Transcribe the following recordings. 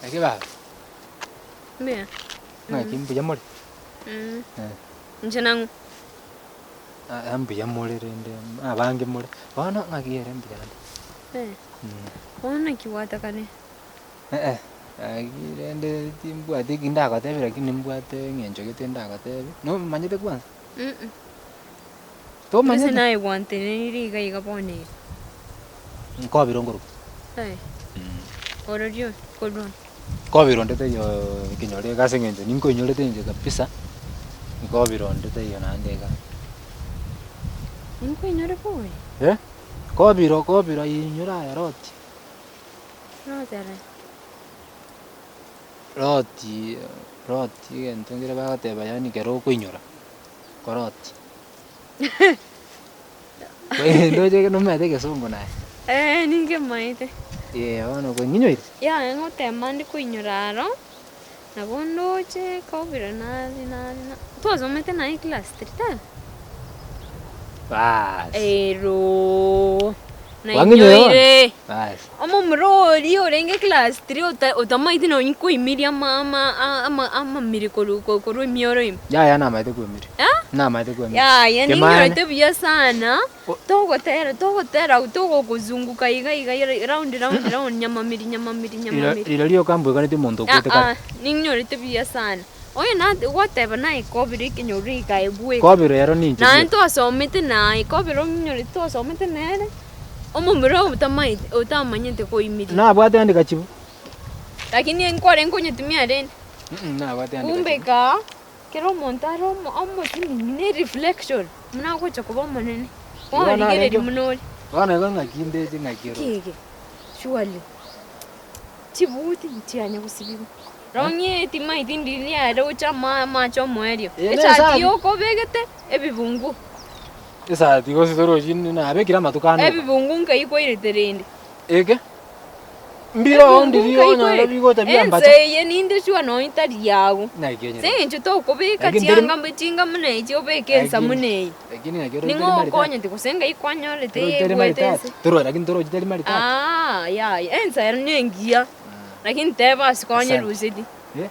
Naki baba? Mbuya. Naki mbuya more? Mm. Eh. Inche nang'o? Ah, mbuya more rende abange more. Bono ng'aki ere mbuya ande. Eh. Bono naki gwatakane? Eh eh, gaki rende timbwati eki ndagotebia lakini nimbwate eng'encho gete ndagotebie. Nomanyete kwanza? Mm. Tomanyete? Gose naye gwantenenirie iga iga bono iga. Nkobire onkorokwa. Eh. Ororia oyo, korwa. Nkobire onde taiyo ekenyoro eke ase eng'encho ninkoinyorete inche kabisa, nkobire onde taiyo naende igaa. Ninkoinyore bori? Eh, kobiro kobiro inyora aye roti. Roti are? Roti, roti egento nkere bagoteba yaani ekero okoinyora, koroti. Ndoche nomanyete egesongo naye. Eeh ninkemaete. Eeh bono kwang'inyoire? Yaya ngotema ande koinyora aro, nabo ndoche kobira nare nare na twasomete naye class three tari? Baas. Eroo. Kwang'inyoire bono? Nainyoire. Baas. Omomura oria orenge class three ota otamaeti nonye koimiria ama ama ama amamiri korwa korwa emioro ime. Yaya namaete koimiria. Eh? Namaete koimiria. Yaya Kemani. ninyorete buya sana, O- togotera togotera togokuzunguka iga iga round round round nyamamiri nyamamiri Riro nyamamiri. rirorio rioka mbwekaneti omonto okwete Ah kare. ah, ninyorete buya sana. Onye nate gwateba naye kobire ekenyoro iga bweka. Kobiro ero ninche Naende bweka. twasomete naye kobire onyorete twasomete nere. Omomura otamaeti otamanyete koimiria. Nabwate ande gachibu. Lakini nkwarenge konyetumia rende. Mm nabwate ande Kumbe gachibu. kaa, kera omonto are omo omosinini ne reflection, buna agocha koba omonene. Igo Bono rigereria narenge buna ore. bono igo ng'aki ndeche ng'aki ore. Ki eke? Surely, chibuti nchianya gosibigwa. Rong'i eye timaeti ndiri riaroche ama amache omoerio. Eye Echati nesabi. yoka obegete, ebibunguo. Esati gose torochi nabekire amatuko ane oka. Ebibungu nkai kwairete rende? Eke, mbire oo Ebibungu ndiri nkai onyore kwairete? bigocha biambacha. Ense eye ninde sure nonya tari yago. Naki Ase enyerete. eng'encho tokobeka Lakini teri chianga mbu chinga buna echi obeke ensa Lakini buna eye. lakini naki oroche Ning'o teri maridadi. okonyete gose ngai kwanyorete Torochi teri eyegwete maridadi. ense? Toro lakini torochi teri maridadi. Aah yaya, ensa ero nengiya, lakini teba ase Asante. kwanyerusetie. Eh,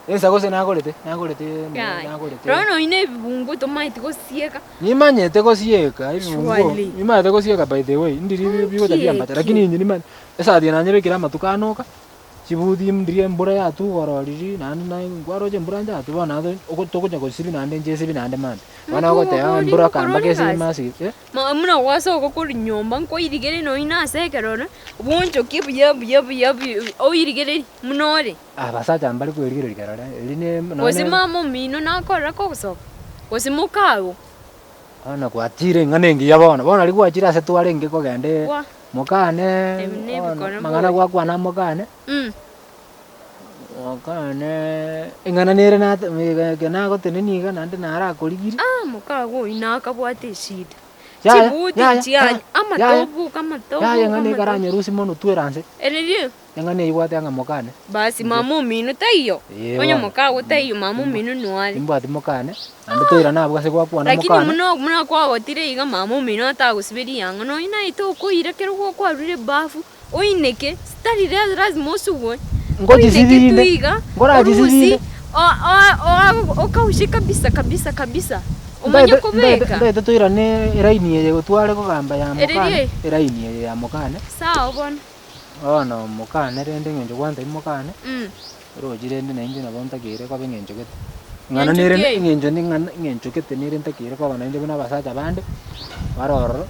ensa gose nagorete, nagorete Yaya. nagorete. Rora nonya na ebibunguo tomaeti gosieka. Nimanyete gosieka ebibunguo, Surely. nimanyete gosieka by the way, ndiri Nki bigocha biambacha eki? lakini inche nimanyete, esati eye nanyebekire amatuko ane oka, chibuti ndiri embura yatwa igoro riria naende naye nkwaroche embura nchatu bono naende oko togocha gosibia naende nchesibie naende mambia. Bono Mokogokori ogoteba embura gokora mpaka ore esibie egasi. masi eh. Ma buna gwasoka korwa nyomba nkoirigereria nonya na ase ekeroro, bwonchokie buya buya buya buya oirigererie buna ore. Abasacha mbare kwerigereria kerore, eri ne nonya Gose ne mama omino nakorora kogosoka, gose mokago. Bono gwachire eng'ana engiya bono, bono riria gwachire ase twarenge kogenda Gwa. mokane Ebi bono nebikora amang'ana bori. gwakwana mokane, Mm. mokane eng'ana nere nate eke nagotenenia iga naende narakorigirie. Ah mokago oyio nakabwate eshida. Yaya, Chibuti yaya, chiaye, yaya, amatobuka amatobuka yaya eng'ana amatobuka. ekaranyerusia mono tweranse. Ere riria. Eng'ana eyio gwateba ng'a mokane. Basi mama omino taiyo, Ee onye bono. mokago taiyo mama omino noare. Timbwati mokane, naende toirane abwo ase gwakwana Lakini mokane. buna buna kwagotire iga mama omino atagosiberia yang'o nonya naye tokoira ekero kwarure ebafu oineke tari lazima osugue, oineke tu Ngochisibi inde, iga ngorachisibi orusie inde. o- o- okaushe kabisa kabisa kabisa omanye Ntaete ntaete kobeka. ntaete toirane eraini eye tware kogamba ya Ere mokane, rie? eraini eye ya mokane. Sawa bono. Bono mokane rende eng'encho gwantebia mokane, oroche rende na inche nabo ntakeire koba eng'encho gete. Ng'ana Eng'encho nere ki eyio? eng'encho ning'ana eng'encho gete nere ntakeire koba naende buna abasacha bande, bare ororo,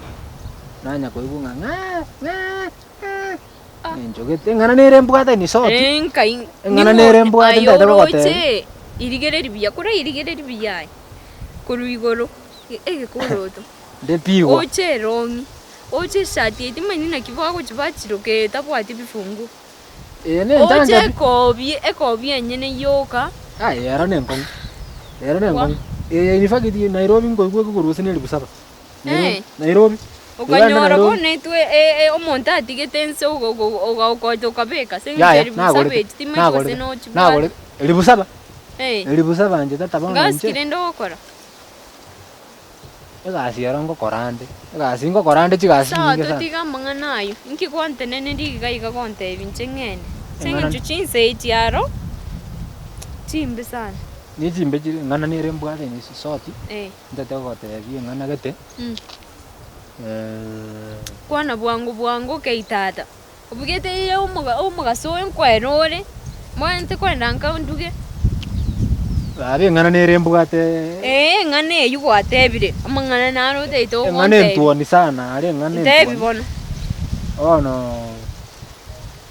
nanya koigwa ng'a ng'aa ng'aa ng'aa, Ah. eng'encho gete eng'ana nere mbwate in short, Eh, nkai eng'ana ning'o nere mbwate aye ntaete kogotebia. oroche irigereria buya korairigereria buya aye, korwa igoro egekoroto, Nde pigwa. oche erong'i. Oche eshati eye timanyeti naki bagochia bachiroka eye etabwati ebifunguo. Eye ne Oche enchanja pi. ekobi ekobi enyene yoka. Aye ero nenkong'u, ero nenkong'u. Eye in fact Nairobi nkoigwa ekokorwa gose ne elifu saba. Nairobi, Eh. Nairobi. Iga ande Okanyora Nairobi. bono intwe e- e omonto atigete ense ogo- ogo- ogaokocha okabeka ase eng'encho Yaya, elifu saba nagorete, echi timanyeti gose nagorete, nochibwate. nagorete, elifu saba, Eh. elifu saba inche tata bono Ngasi inche. ki rende ogokora? Egasi ero ngokora nde, egasi ngokora nde chigasi Sawa chinyinge sana. totige amang'ana ayio, inki gwanteneneria iga iga gontebia inche ng'ende? Ase eng'encho chinsa echi aro, chimbe sana. Ne chimbe chire eng'ana nere mbwate ime esoti, ntete gogotebia eng'ana gete, Kwana bwango bwango kei tata, obugete eye omoga omogaso oyo nkoera ore, mbwenerete kogenda nka nduge. Baba eng'ana nere mbwate. Ee eng'ana eywo gwatebire, amang'ana naro otaete Eng'ana ogontebia. entuoni sana, are eng'ana Ntebi entuoni. bono. Bono.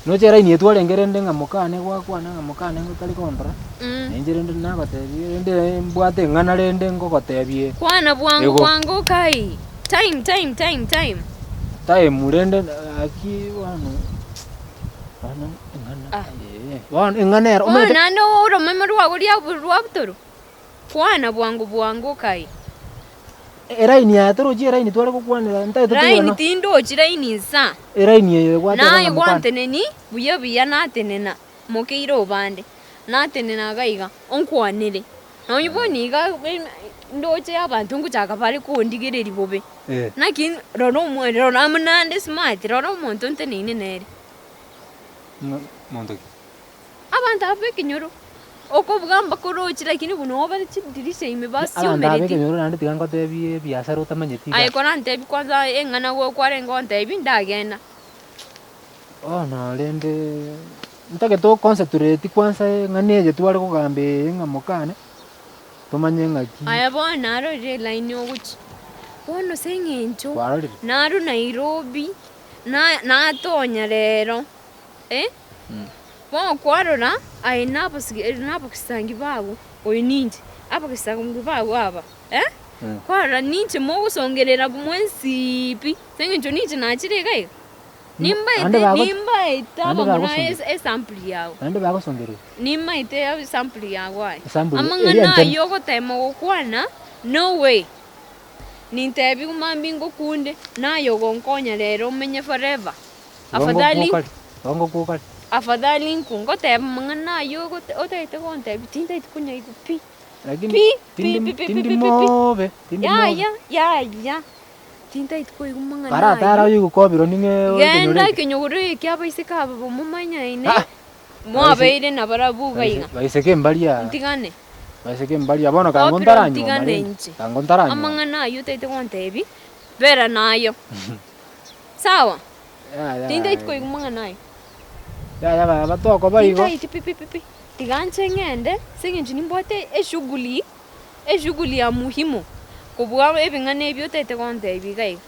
Noche eraini eye twarenge rende ng'a mokane gwakwana ng'a mokane tari kondora, na inche rende nagotebia rende mbwate eng'ana rende ngogotebie Kwana bwango igo. bwango kai, time time time time. Time rende gaki bono bono eng'ana Ah. eh, bono eng'ana ero Bono omanyete. naende oromeme rwago ria rwabutorwa, kwana bwango bwango kai. Eraini aya torochi eraini tware gokwanera ntagete Raini toigwane. tindochi raini nsa. Eraini eye gwateba Naye ng'a mokane. gwanteneni buya buya natenena mokeire obande, natenena iga iga onkwanere. Nonye bono iga ndoche abanto ngochaka bare kondigereria bobe. Naki rora omo rora amo nande smart, rora omonto nteneine nere. Ng'a monto ki? Abanto aba b'ekenyoro, okobuga mbakoroche lakini buna obare chidirisha ime Abanto aba basiomereti. b'ekenyoro naende tiga ngotebie ebiasara otamanyeti iga. Aye korantebie kwanza eng'ana go kwarenge gontebia ndagenda. Bono rende ntagete o concentrate kwanza eng'ana eye tware kogamba eye ng'a mokane, tomanye ng'aki. Aye bono narorire elaini ogochia, bono ase eng'encho Kwarorire? narwa Nairobi, na natonya rero eh. Bono kwarora aye nabagisangi bago, oyo ninche, abagisangi bago aba, eh, kwarora ninche mogosongerera mwensi pi, ase eng'encho ninche nachire iga iga, Naende nimbaete bago- nimbaete naende abamura bagosongerera. esampuli yago, Naende bagosongerera. nimaete esampuli yago aye. Esampuli eria Amang'ana enchenu. ayio ogotema gokwana, no way, nintebiwu mambia ngokunde, naye ogonkonya rero omenye forever. Afadhali afadhali nku ngoteba amang'ana ayio ogote otagete gontebia tintagete konyaigwa pi, Lakini pi, pi, tindi pi, pi, pi, tindi pi, pi, pi. mobe tindi mobe. Yaya, yaya, tintagete koigwa amang'ana Karatara ayio. oye gokobirwa ning'e Genda ekenyoro eke. ekenyoro eke abaiseke aba bamomanyaine, Ah! mwabeire nabarabwo iga iga. Baiseke mbaria Ntigane. baiseke mbaria bono kango Gokira ntaranyuoma ntigane rende inche. kango ntaranyuoma. Amang'ana ayio otagete gontebia, bera nayo. Sawa? Yaya Tintaeti koigwa mang'ana aye. Yaya baba tokoba igo. Tintaeti pi pi pi pi. Tiga nche ng'ende ase eng'encho nimbwate eshughuli, eshughuli ya muhimu kobua ebing'ana ebi otaete gontebia iga iga.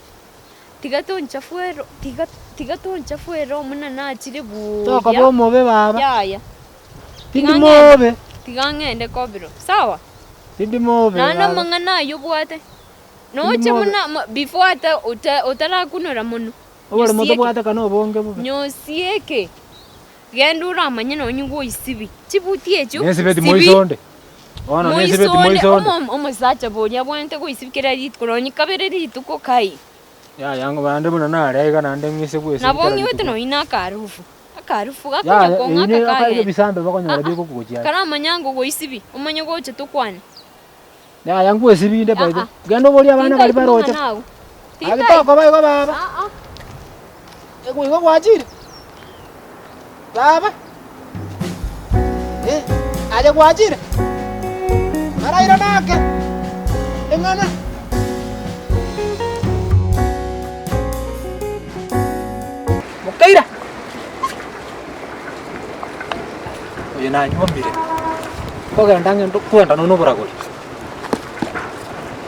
Tiga tonchafue ro tiga tiga tonchafue ero buna nachire Tokoba buya. omobe baba. Yaya. Tindi Tiga ng'ende, mobe. tiga ng'ende kobiro. Sawa? Tindi mobe Naende baba. amang'ana ayio obwate. Noche Mobe. buna mo before ata ota otarakunora monwe, Oboremo nyosieke, tobwate kana obonge bobe. nyosieke, genda oramanye nonye goisibi, chibuti echio Nesibeti sibi, moisonde. Bono nesibeti moisonde moisonde. omo omosacha boria abwenerete goisibi kera rituko nonye kabere rituko kai. Yaya ng'a bande buna nare iga naende ng'ise goesibi Nabo kera ong'igwete rituko. nonye na akaharufu, akaharufu gakonya Yaya kong'aka eyio ne kagenda. ebisambe bakonyora Aa, bigokogochia. karamanya ngogoisibi, omanye gocha tokwane. Yaya ngwesibinde by the. Genda oborie abana baria Tintaeti baroche. mang'ana agwo. Ake Tintaeti. tokoba igo baba. Aa. Ego igo gwachire. Baba. Eh, aye gwachire. Maraira nake. Eng'ana. Mokaira. Oyo nanyuomire. Nkogenda ng'ende kwenda nonya oboragori.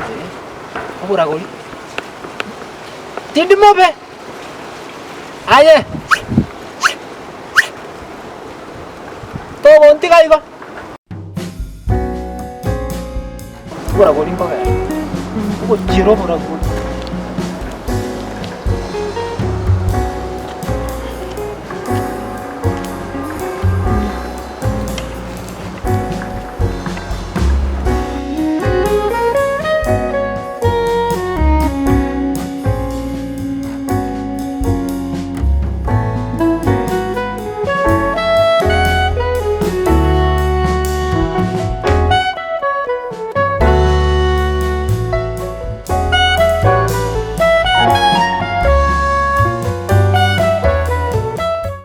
Eh, oboragori. Tindi mobe. Aye. Togontiga igo. Oboragori nkogenda. Ogochiera oboragori.